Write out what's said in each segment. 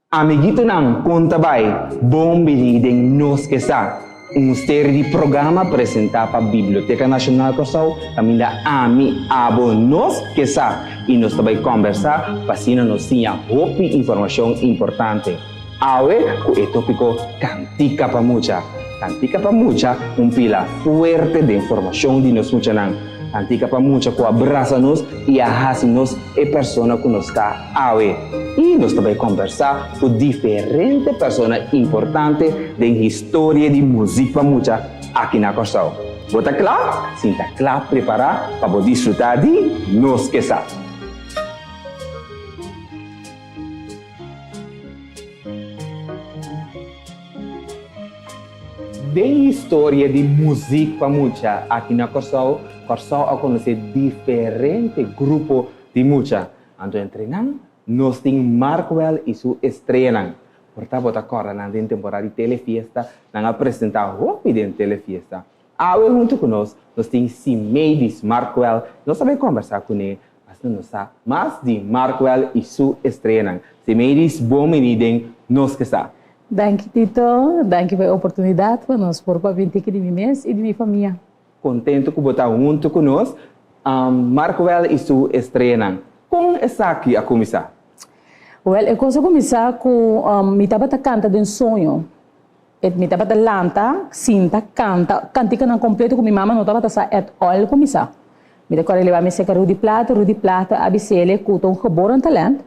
Amiguitonan kon ta bai? Bon bini den Nos Ke Sa, un serie di programa presentá pa Biblioteka Nashonal Kòrsou kaminda ami, abo, nos ke sa i nos ta bai kòmbersá pa asina nos siña hopi informashon importante. Awe ku e tópiko Kantika pa Mucha. Kantika pa Mucha un pila fuerte den formashon di nos muchanan. Kantika pa Mucha ku a brasa nos i a hasi nos e persona ku nos ta awe. I nos ta bai kombersá ku diferente persona importante den historia di muzik pa mucha aki na Kòrsou. Bo ta kla? Sinta kla prepará pa bo disfrutá di Nos Ke Sa! Den historia di muzik pa mucha aki na Kòrsou, Kòrsou a konosé diferente grupo di mucha. Anto entre nan nos tin Markwell i su estreanan. Por ta bo ta kòrda nan den temporada di Telefiesta, nan a presentá hopi den Telefiesta. Awe huntu ku nos, nos tin Simeidis Markwell, nos ta bai kòmbersá kuné Asina nos sa mas di Markwell i su estreanan. Semeidis bon bini den Nos Ke Sa. Danki Tito, danki pa e oportunidat pa nos por papia un tiki di mi mes i di mi famia. Kontentu ku bo ta huntu ku nos. Markwell i su estreanan, kon esaki a kuminsá? Wèl, e kos a kuminsá ku mi tabata kanta den soño. E mi tabata lanta, sinta, canta canticanan completo cu mi mama no tabata sa at all cu mi sa. Mi ta corda leba mi seca Rudy Plata, Rudy Plata a bisele cu ta un geboren talent,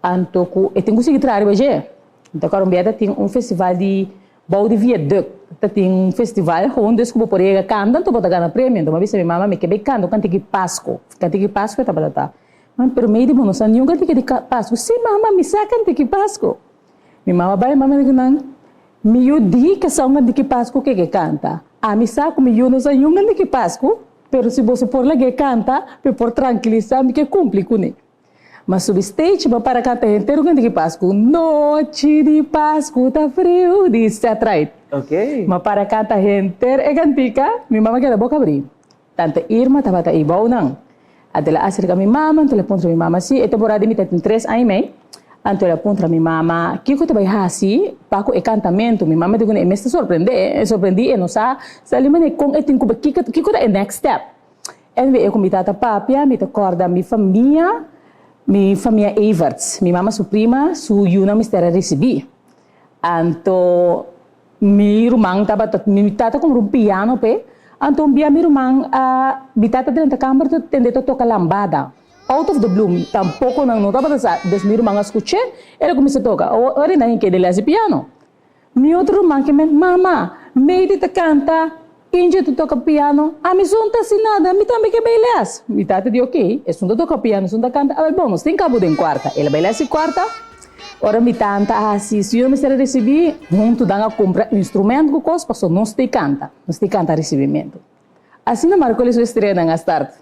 anto cu e tin cu sigui traha riba dje. Mi ta corda un bia ta tin un festival di bou di viaduct, ta tin un festival gewoon dus cu bo por yega canta anto bo ta gana premio. Anto mi a bisa mi mama mi ke bay canta un cantica di Pasco, cantica di Pasco e tabata ta. Mama, pero Meidy bo no sa niun cantica di Pasco. Si mama, mi sa cantica di Pasco. Mi mama bai mama di ku nan, Mi yu di ke sa un di ki Pasku ke ke kanta. Ami sa ku mi yu no sa yunga di ki Pasku, pero si boso por lag'é kanta, mi por trankilisa, mi ke kumpli kuné. Ma subi stage bo para kanta henter un di ki Pasku, Nochi di Pasku ta friu di Seth Wright. Ma para kanta henter e kantika, mi mama keda boka abrí. Tante Irma tabata ei bou nan. Anto el a aserka mi mama, anto el a puntra mi mama, si e temporada di mi ta tin tres aña i mei, anto el a puntra mi mama kiko ta bai hasi pa ku e kantamentu. Mi mama di ku e mes ta sorprendé, e sorprendí, e no sa sali manera kon e tin ku bai, kiko kiko ta e next step. Anyway, e ku mi tata papia, mi ta kòrda mi famia, mi famia Everts, mi mama su prima, su yunan mester a risibí. Anto Mi ruman tabata, mi tata kumpra un piano p'e, anto un bia mi ruman a, mi tata drenta kamber ta tende ta toka lambada, out of the blue, tampoko nan no tabata sa, dus mi ruman a skuch'é, el a kuminsá toka, ora nan keda el hasi piano. Mi otro ruman ke men, mama, Meidy ta kanta, Inge ta toka piano, ami so no ta hasi nada, mi tambe ke bai les. Mi tata di ok, esun ta toka piano, esun ta kanta, awel bon, nos tin kabu den kuarta, el a bai les di kuarta, Ora mi tanta a hasi si yo mester a ricibi, hunto dan a cumpra instrumento cu cos paso nos tin canta, nos tin canta ricibimentu. Asina Marcoli su estreanan a start.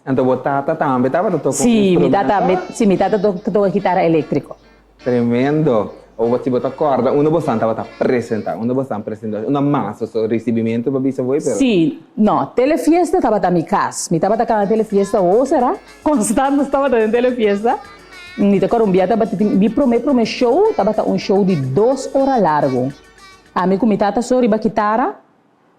Anto bo tata tambe tabata toca un Si, mi instrumento? tata tambe, si mi tata ta toca kitara electrico. Tremendo. Obo si bo ta corda unda bo san tabata presenta, unda bo san presenta, unda mas so ricibimentu pa bisa voi pero. Si, no, Telefiesta tabata mi cas, mi tabata canta Telefiesta ho sera, constant nos tabata den Telefiesta. Mi ta kòrda un bia tabata tin mi promé promé show tabata un show di dos ora largu. Ami ku mi tata so riba kitara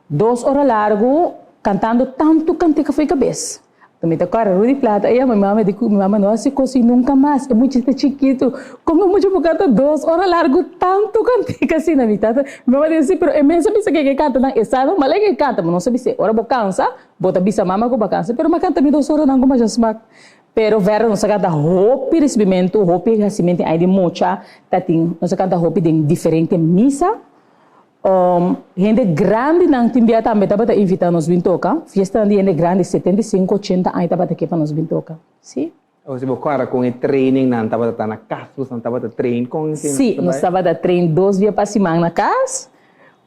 dos ora largu kantando tantu kantika fo'i kabes. Anto mi ta kòrda Rudy Plata a yama mi mama di ku mi mama no hasi kos nunka mas e mucha ta chikitu kon e mucha por kanta dos ora largu tantu kantika asina. Mi tata mi mama di si pero e mes a bisa ke ke kanta nan e sa no mala ke kanta bo no sa bis'é ora bo kansa bo ta bisa mama ku bo a kansa pero mi a kanta mi dos oranan ku masha smak. Pero verder nos a canta hopi ricibimentu, hopi hacimento ay di mucha ta tin, nos a canta hopi den diferente misa. Hende grandinan tin bia tambe tabata invita nos bin toca, fiestanan di hende grandi 75, 80 aña tabata ke pa nos bin toca, si. O si bo kòrda kon e trainingnan tabata ta na kas, boso tabata train kon esei Si, nos tabata train dos bia pa siman na kas,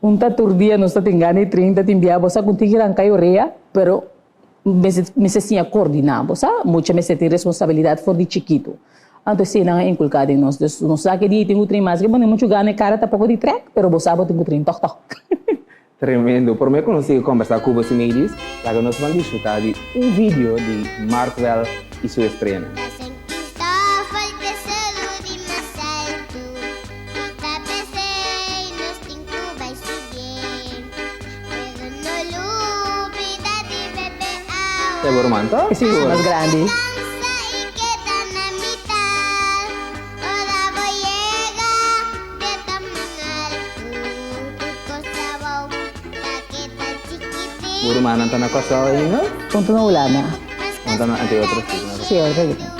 un ta tur dia nos ta tin gana di train, ta tin bia bo sa ku tin ki ranka e orea, pero Mester mester siña coordiná, bo sa? Mucha mester tin responsabilidad for di chikitu. Anto esei nan a inculcá den nos. Dus nos sa ke dia tin ku train mas ke bo no muchu gana e kara tampoko di trèk, pero bo sa bo tin ku train tòg tòg. Tremendo. Promé ku nos sigui kòmbersá ku bo Simeidis, laga nos ban disfrutá di un video di Markwell i su estreanan. Na San Cristòfal ta salu di mas altu. E bo ruman ta? Sí, mas grandi. Bo rumannan ta na Kòrsou ainda? Un ta na Hulanda. Un ta na anto e otro sí. Sí, e otro aki.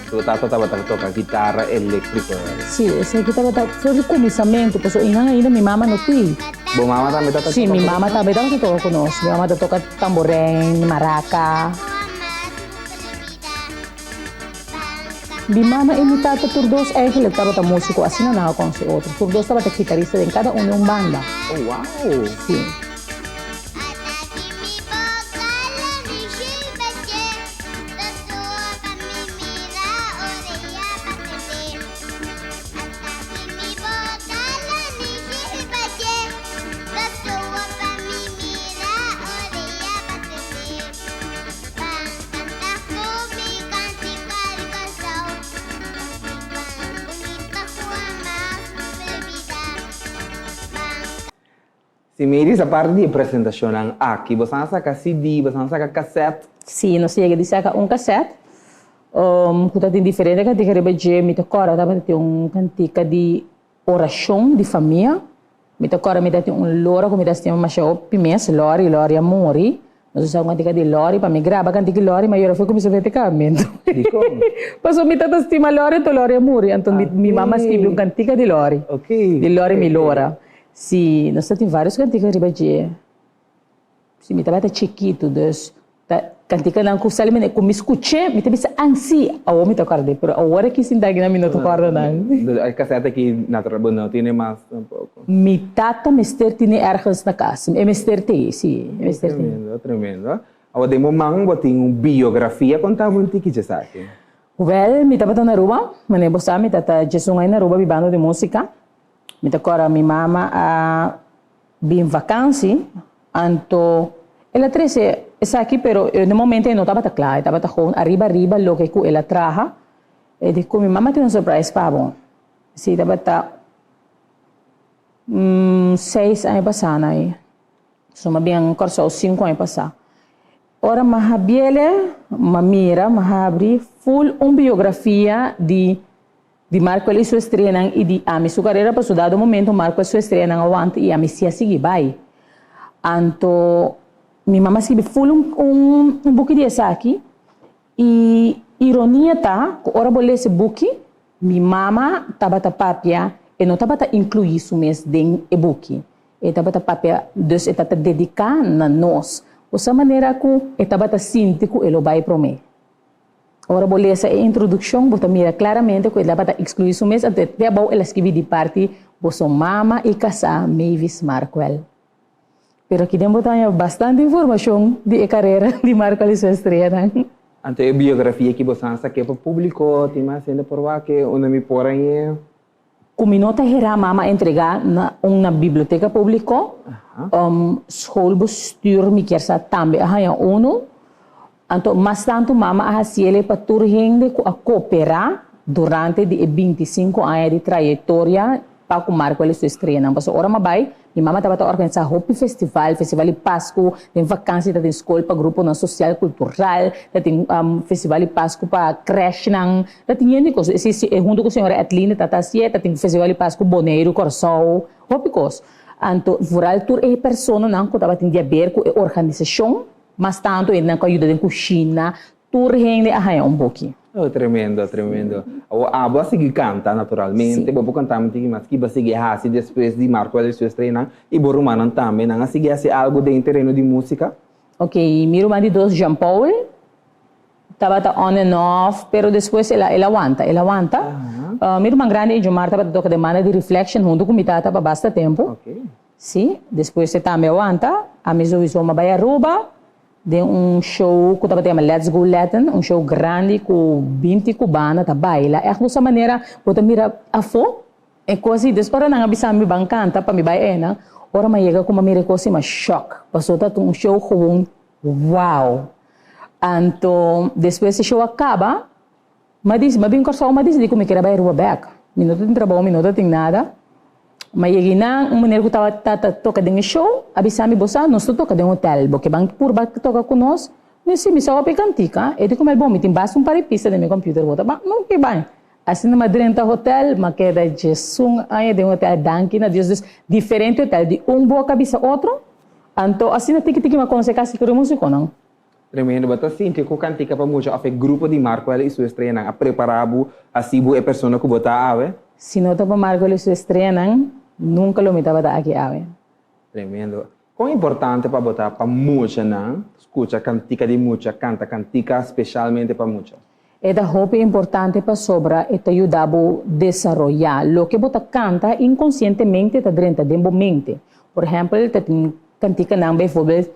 Su tata tabata toca guitarra eléctrico. Sí, esaki tabata for di cuminsamentu, pasobra einan ainda mi mama no tin. Bo mama tambe tabata toca? Sí, mi mama tambe tabata toca cu nos. Mi mama ta toca tamboren, maraca. Mi mama i mi tata tur dos eigenlijk tabata músiko, asina nan a konosé otro. Tur dos tabata gitarista den kada un di un banda. Oh, wow! Sí. Si Mary sa parti di e presentacionnan aki, boso a saca CD, boso a saca cassette? Si, nos yega di saca un cassette cu ta tin diferente cantica riba dje. Mi ta corda tabata tin un cantica di Orashon di famia. Mi ta kòrda mi ta tin un lora ku mi ta stima masha hopi mes, Lori, Lori a muri. Nos a usa un kantika di Lori pa mi graba kantika di Lori, ma yora foi kuminsá mete kamentu. Dikon? Pasobra mi tabata stima Lori, anto Lori a muri. Anto mi mi mama a skibi un kantika di Lori. Di Lori mi lora. Si, nos ta tin vários kantika riba dje. Si mi tabata chikitu, dus ta kantikanan ku sali mene ku mi skuch'é, mi ta bisa, an si, awor mi ta kòrda, pero awor aki sinta akinan mi no ta kòrda nan. E kasèt aki natural bo no tene mas tampoco. Mi tata mester tene ergens na kas, e mester te, si, e mester te. Tremendo, tremendo. Awor den bo man bo tin un biografia, konta bo un tiki djesaki. Wèl, mi tabata na Aruba, manera bo sa mi tata djesun aña na Aruba bibando di músika. Mi ta kòrda mi mama a bin vakansi, anto el a trese esaki pero na e momento e no tabata kla, e tabata gewoon ariba ariba loke ku el a traha. E di ku mi mama tin un surprise pa bo. Si tabata seis aña pasá na ei. So mi a bin Kòrsou sinku aña pasá. Ora mi a habiele, mi a mira, mi a habri ful un biografia di Di Markwell i su estreanan i di ami su karera paso dado momento Markwell su estreanan a wanta i ami si a sigui bai. Anto mi mama a skibi ful un un buki di esaki i ironia ta ku ora bo lesa e buki mi mama tabata papia e no tabata inkluí su mes den e buki e tabata papia dus e tabata dediká na nos. Osea manera ku e tabata sinti ku e lo bai promé. Ora bo lesa e introdukshon, bo ta mira klaramente ku e tabata ekskluí su mes, anto te abou el a skibi di parti boso mama i kasá Mavis Markwell. Pero aki den bo ta haña bastante informashon di e karera di Markwell i su estreanan. Anto e biografia ki bo sa sak'é pa públiko, tin mas hende por wak e unda mi por hañ'é? Ku mi no ta herá mama a entregá na un na biblioteka públiko, schoolbestuur mi kier sa tambe a haña unu. Anto mas tantu mama a hasiel pa tur hende ku a koperá durante di e 25 aña di trayektoria pa ku Marco el su estreanan. Pasobra ora mi a bai, mi mama tabata organisá hopi festival, festival di Pasku, den vakansi ta tin skol pa gruponan sosial kultural, ta tin festival di Pasku pa krèshnan. Ta tin hende kos, si si huntu ku señora Edlinde ta ta hasié, ta tin festival di Pasku Boneiru, Kòrsou, hopi kos. Anto vooral tur e personanan ku tabatin di haber ku e organisashon, mas tantu hendenan ku a yuda den kushina, tur hende a haña un buki. Oh, tremendo, tremendo. Awor abo a sigui kanta naturalmente, bo por kanta un tiki mas ki bo a sigui hasi despues di Marco Elio su estrenan i bo rumannan tambe, nan a sigui hasi algu den tereno di músika? Ok, mi ruman di dos Jean Paul, Tabata on and off, pero despues el a el a wanta, el a wanta. Mi ruman grandi Ejomar tabata toka den banda di Reflection huntu ku mi tata pa basta tempu. Sí, despues e tambe a wanta. Ami sowieso mi a bai Aruba den un show ku tabata yama Let's Go Latin, un show grandi ku binti kubana ta baila. Ègt boso manera bo ta mira afó e kos i des ora nan a bisa mi ban kanta pa mi bai einan, ora mi a yega ku mi a mira e kos i mi a shòk, pasobra ta un show gewoon. Wow! Anto despues e show a kaba, m'a disi, m'a bin Kòrsou, m'a disidí ku mi kier a bai Aruba bèk. Mi no ta tin trabou, mi no ta tin nada. M'a yega einan, un meneer ku tabata ta toka den e show a bisa mi, Bo sa, nos ta toka den hotèl, bo ke ban purba toka ku nos? Mi si, mi sa hopi kantika. E di ku mi, Bon, mi tin basta un par di pista den mi kòmpiuter, bo ta ban? No, ke bai. Asina m'a drenta hotèl, m'a keda djesun aña den hotèl, danki na Dios. Dus, diferente hotèl, di un boka bisa otro. Anto asina tiki tiki m'a konosé kasi tur e músikonan. Tremendo, bo ta sinti ku kantika pa mucha òf e grupo di Markwell i su estreanan a prepará bo hasi bo e persona ku bo ta awe? Si no ta pa Markwell i su estreanan, nunka lo mi tabata aki awe. Tremendo. Kon importante pa bo ta pa muchanan skucha kantika di mucha, kanta kantika speshalmente pa mucha? E ta hopi importante pasobra e ta yuda bo desaroyá. Loke bo ta kanta inkonsientemente ta drenta den bo mente. Por ehèmpel, ta tin kantikanan bijvoorbeeld,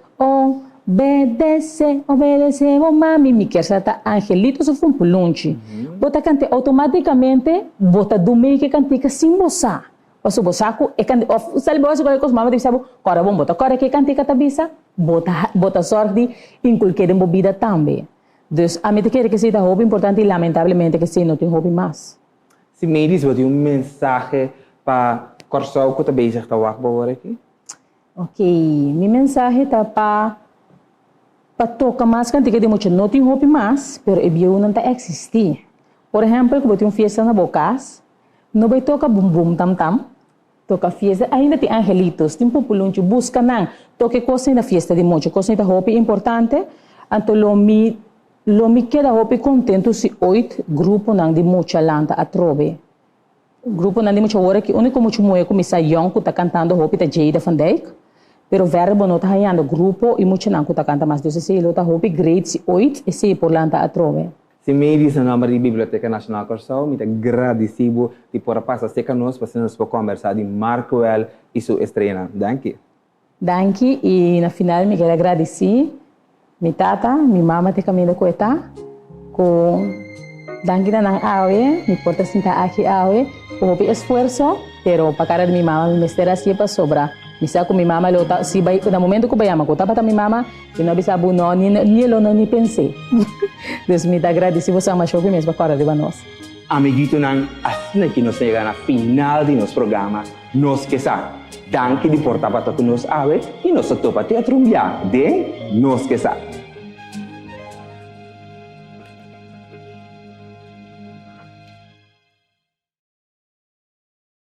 Obedese, obedese bo mami, mi kier sa ta angelito su fumpulunchi. Bo ta kant'é outomátikamente, bo ta dumei ku e kantika sin bo sa. Pasobra bo sa ku e kantika, òf sali bo hasi kualke kos, mama ta bisa bo, kòrda bon, bo ta kòrda ke e kantika ta bisa, bo ta bo ta sòrg di inkulk'é den bo bida tambe. Dus ami ta kere kesei ta hopi importante i lamentablemente kesei no tin hopi mas. Si Mavis bo tin un mensahe pa Kòrsou ku ta bezig ta wak bo awor aki? Ok, mi mensahe ta pa pa toka mas kantika di mucha. No tin hopi mas, pero e bieunan ta eksistí. Por ehèmpel ku bo tin un fiesta na bo kas, no bai toka bum bum tam tam, Toka fiesta ainda tin angelitos, tin pupulunchi, buska nan, toka e kosnan na fiesta di mucha, kosnan ta hopi importante, anto lo mi lo mi keda hopi kontentu si oit gruponan di mucha lanta atrobe. Gruponan di mucha wor aki uniko mucha muhe ku mi sa yòn ku ta kantando hopi ta Jada van Dijk, pero verder bo no ta hañando grupo i muchanan ku ta kanta mas, dus esei lo ta hopi great si oit esei por lanta atrobe. Si mi bisa nomber di Biblioteka Nashonal Kòrsou, mi ta gradisí bo di por a pasa serka nos pa asina nos por kòmbersá di Markwell i su estreanan. Danki. Danki i na final mi kier a gradisí mi tata, mi mama te kaminda ku e ta, ku danki na nan awe mi por ta sinta aki awe ku hopi esfuerso, pero pa kara di mi mama mi mester hasié pasobra mi sa ku mi mama lo ta si bai na momento ku bai yama ku tabata mi mama Mi no a bisa bo no, ni ni e lo no ni pens'é. Dus mi ta agradeci boso ama shopi mes pa kòrda riba nos. Amiguitonan, asina ki nos a yega na final di nos programa Nos Ke Sa. Danki di por tabata ku nos awe i nos ta topa te otro un bia den Nos Ke Sa.